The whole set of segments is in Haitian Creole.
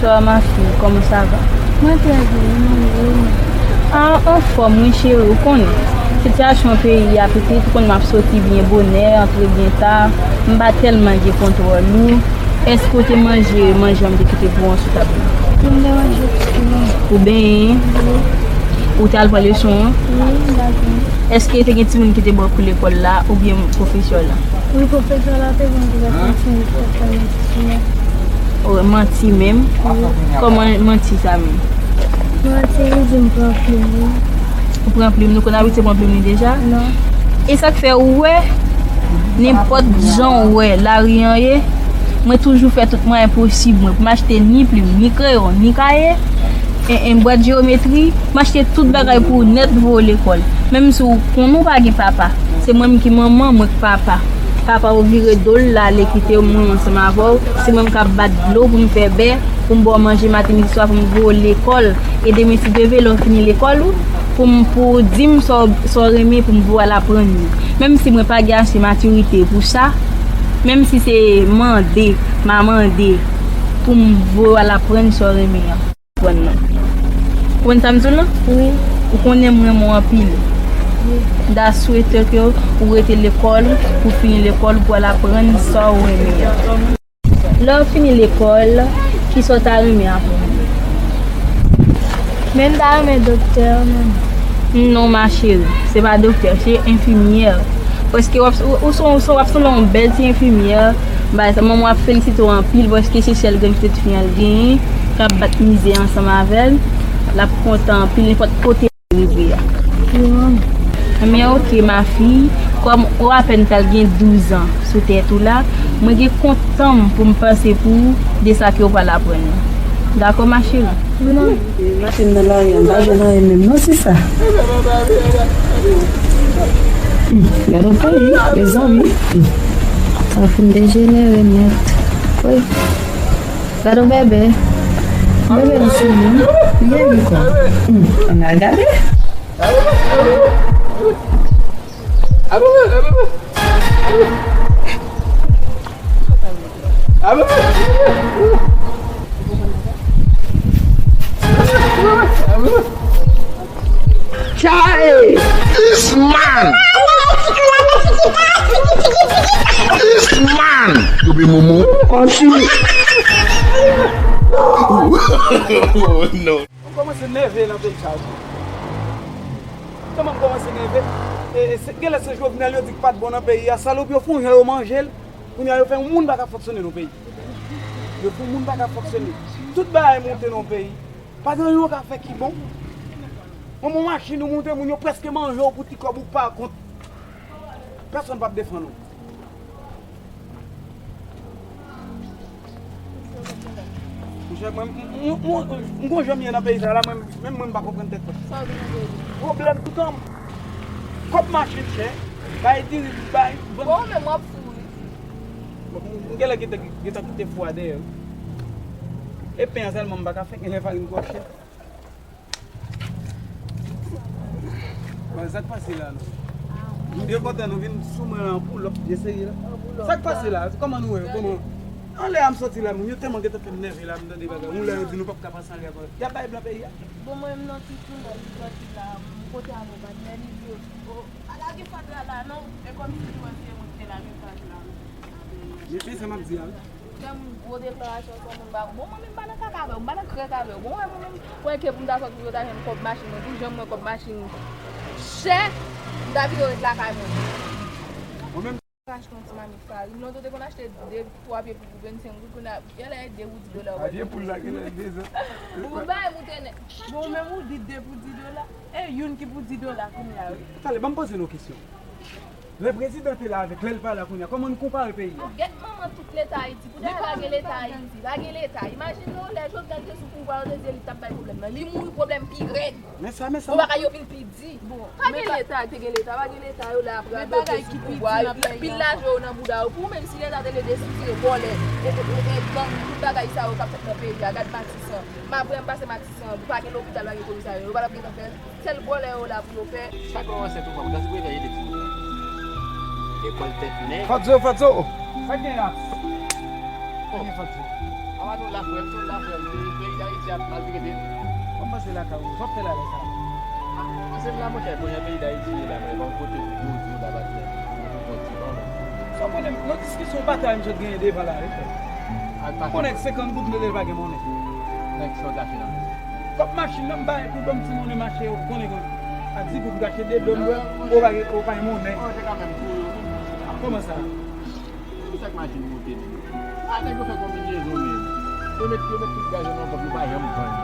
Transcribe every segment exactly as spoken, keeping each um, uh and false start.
Bonsoir ma fille, comment ça va? Mwen trè byen, e mwen menm? Ah, anfòm wi cheri, ou konnen. Sitiyasyon peyi a pitit, ou konn m ap soti byen bonè, antre byen ta. M pa tèlman gen kontwòl ou. Èske ou te manje manje an m te kite pou ou sou tab la? M te manje tou. Ou benyen? Wi. Ou te al pran leson an? Wi, m t al pran. Èske te gen timoun ki te ba w kou lekòl la oubyen pwofesè la? Wi, pwofesè la te ban m kou lekòl, se li ki te fè manti sou mwen. Oh, manti menm? Wi. Kòman manti sa menm? Manti, li di m pran plim li. Ou pran plim, nou konn abitye pran plim li deja? Non. E sa k fè ou wè, nenpòt jan ou wè lari an ye, mwen toujou fè tout mwayen posib mwen pou m achte ni plim, ni kreyon, ni kaye, en, en bwat jewometri, m achte tout bagay pou ou nèt pou ou lekòl. Menm si ou konnen ou pa gen papa, se mwen menm ki manman, mwen k papa. Papa ou vire do l, l ale kite mwen ansanm avè w, se mwen menm k ap bat dlo pou m fè bè, pou m ba w manje maten, midi, swa, pou m voye w lekòl. E demen si Dye vle, lè w fini lekòl ou, pou m, pou w di m sa w, sa w renmen pou m voye w al aprann li. Menm si mwen pa gen ase matirite pou sa, menm si se mande, m a mande pou m voye w al aprann sa w renmen an. Aprann nan. Ou konn sa m di w lan? Wi. Ou konnen m renmen w anpil. Wi. M ta swete ke ou rete lekòl, ou fini lekòl, pou w al aprann sa w renmen an. Lè w fini lekòl, kisa w ta renmen aprann? Men m ta renmen doktè, men. Non, ma chérie, se pa doktè, se enfimyè. Paske w ap, ou, ou, ou, w ap sanble yon bèl ti enfimyè. Bagay sa, manman w ap felisite w anpil, paske se sèl grenn pitit fi an l genyen, k ap bat mizè ansanm avè l. L ap kontan anpil, nenpòt kote. Rive a. Wi, manman. Ebyen, oke, ma fille, kòm ou apèn pral gen douz an sou tèt ou la, mwen gen kont tan m pou m panse pou ou de sa ke ou pral aprann nan. Dakò, ma chérie? Wi, manman. Mache m nan lari a, m pa jwenn anyen menm, non, sista. Hmm, gade yon peyi, mezanmi. Hmm. Sa fin dejenere nèt. Wi. Gade yon bebe. Bebe yon timoun. Li gen huit an. Hmm, ann al gade. Chai! This man! This man! Yo be momo. Continue. Oh, no. M kòmanse nève nan peyi sa wi. Kòman m kòmanse nève? E, e, se, genlè se Jovenel yo di k pa t bon nan peyi a. Salòp yo fè yon jan yo manje l. Kounye a yo fè yon moun pa ka fonksyone nan peyi. Yo fè yon moun pa ka fonksyone. Tout bagay monte nan peyi. Pa gen anyen yo ka fè ki bon. Yon bon machin ou monte, moun yo prèske manje w pou ti kòb ou pa kont. Pèsonn p ap defann ou. Monchè, mwen, m, m, m, m, m gon jan m ye nan peyi sa la, mwen, menm mwen m pa konprann tèt mwen. Sa w gen nan peyi? Pwoblèm toutan. Kòb machin chè, bay diri, bay vann. Bon, men m ap fou wi. Bon, m, m genlè gentan, gentan kite fou a dèyè wi. E pen an sèlman m pa ka fè, genlè farin twò chè. Bon, sa k pase la non? Yo kontan nou vin sou mwen an pou lòt, eseye la. Sa k pase la? Kòman nou wè? Kòman? Anlè a m soti la, moun yo tèlman gentan fè m nève la, m tande bagay. Moun la yo di nou p ap ka pase anlè a. Y ap bay blan peyi a. Bon, mwen menm nan ti koulè li soti la, m kote avè patnè li di yo, o, pa lage fatra la non. E kòmsi li wè se mwen ki te lage fatra la. Men, men sa m ap di a wi. Fè m gwo deklarasyon sou moun ba. Bon, mwen menm m pa nan kaka avè w, m pa nan krèk avè w. Bon, mwen menm, mwen ke pou m ta sòti pou yo ta jwenn kòb machin mwen, pou jan mwen kòb machin chè, m ta vire ret lakay mwen. Mwen menm. Achte yon ti mamit farin. Lontan ou te konn achte de, twa pye pou, pou vennsenk goud, kounye a, genlè de pou di dola w ap jwenn. Pye poul la genlè de zan. Ou bay moute nèt. Bon, ou menm ou di de pou di dola. E youn ki pou di dola kounye a wi. Talè, ban m poze nou kesyon. Lè prezidan te la avèk, lè l pa la kounye a, kòman n konpare peyi a? Gèt manman tout leta Ayiti. Pou de pa gen leta Ayiti, pa gen leta. Imajine w, lè Jovenel te sou pouvwa, yo te di li t ap bay pwoblèm nan. Li mouri, pwoblèm pi rèd. Men sa, men sa. Bon, bagay yo vin pi di. Bon, pa gen leta, te gen leta, pa gen leta, yo la ap radote sou pouvwa. Pil lajan yo nan bouda yo. Pou ou menm, si leta te vle destrikte vòlè, e, e, e, e, gang, tout bagay sa yo k ap fèt nan peyi a, gad Matisan. M ap vrè m pase Matisan, pa gen lopital, pa gen komisarya, yo pa t ap gentan fè l. Sèl vòlè yo la pou yo fè. Chak lè w ansent ou fanm, tankou pou yo fè jete timoun nan. Lekòl tèt nèg. Fadzo, Fadzo! Sa k gen la? Sa k gen, Fadzo? Papa nou la frè m, tout la frè m, peyi Dayiti ap maltrete nou. Kòman se lakay ou? Sa w ap fè la lè sa? Ah, se la, monchè, kounye a peyi Dayiti ye la, men bon kote pou di w la, patnè, pou bon ti bon. Sa w konnen, nan diskisyon batay m sot genyen devan la, wi, frè. Al pase. Konnen senkant goud mete l pa gen monnen. Nèg sot la fin nan men. Kòb machin nan m bay pou ban m ti monnen mache, ou konnen kon. Ak di goud m ka achte de dlo m bwè, ou pa gen, ou pa gen monnen. Manje kanmenm tou yo. Kòman sa? Pou sa k machin moute menm. A nèg yo fè konbinyezon menm. Yo met, yo met tout gaz yo nan kòb, yo pa janm vann li.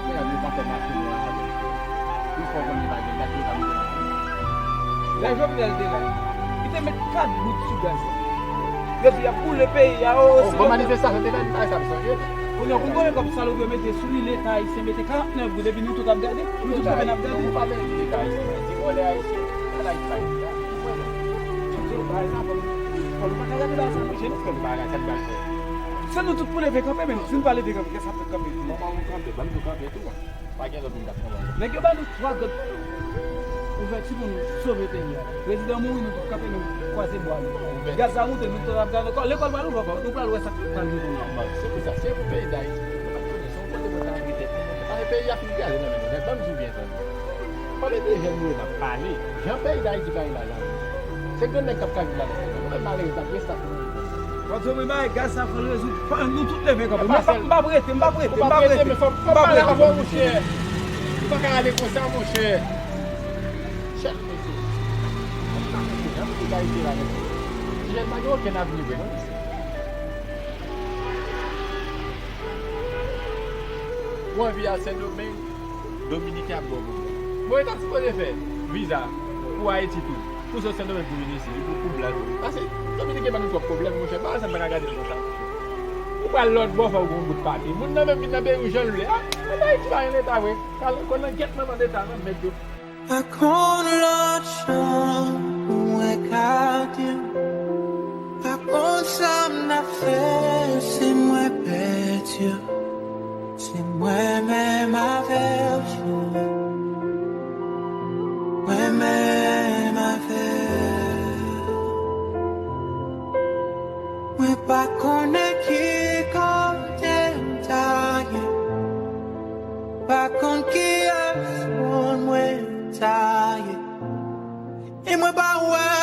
Kounye a yo pa fè mache nwa avè l. Yo fè w konn li pa gen gaz, yo pa met. Lè Jovenel te la, li te met kat goud sou gaz la. Yo di y ap boule peyi a, o, o, bon manifestasyon te fèt, bagay sa m sonje. Kounye a, pou n konnen kòb salopri yo mete sou li, Leta ayisyen mete karantnèf goud, epi nou tout ap gade, nou tout kanpe n ap gade. Ou pa menm di Leta ayisyen, di vòlè ayisyen, bagay sa, bagay sa, fò nou, fò nou pa ka gade bagay sa, monchè, nou fè bagay sa, bagay sa. Se nou tout pou leve kanpe, men si nou pa leve kanpe, kiyès k ap kanpe tou? Kòman nou kanpe? Ban m tou kanpe tou, a. Pa gen lòt moun k ap pran bal. Nèg yo ba nou twa gòt ouvèti pou nou sove peyi a. Prezidan mouri, nou tout kanpe, nou kwaze bwa nou. Gaz la moute, nou tout ap gade. Lekòl pral ouvè ankò, nou pral wè sa k pral rive nou. Nòmal, se pou sa, se pou peyi Dayiti. Nou pa t konnen, se yon kote pou n ta antre tèt nou. Paske peyi a fin kraze nan men nou nèt. Ban m di w byen, tande. Konbyen de jèn nou ye n ap pale? Jan peyi Dayiti pa gen lajan. Se grann nèg k ap ka viv ladan peyi a. Nou menm malere n ap reste ap Patwon, mwen bay gaz sa fò l rezoud. Fò nou tout leve kanpe. M p ap, m p ap rete, m p ap rete, m p ap rete. Ou pa ka ale konsa, monchè. Chèf mesye. Ou pa rete, jan peyi Dayiti la, mesye. Ti jèn pa gen okenn avni vre, non, mesye. Ou anvi al Sendomeng, Dominiken ap ba w pwoblèm. Bon, e ta sipoze fè viza pou Ayiti tou. Pou sot Sendomeng pou vin isi, pou, pou blan tou. Paske Dominiken ban nou twòp pwoblèm, monchè. Bagay sa m pa ka gade l konsa, monchè. Ou pral lòt bò, fò w gen yon bout papye. Moun nan menm vin nan peyi w jan l vle. A, men Ayiti pa gen Leta vre. Kal, konn nan gyèt manman Leta nan mèt yo. Pa konn lòt jan pou mwen gade w. Pa konn sa m t ap fè si mwen pèdi w. Se mwen menm avè w, mwen menm avè w. Mwen pa konnen ki kote m ta ye. Pa konn kiyès moun mwen ta ye. E mwen pa wè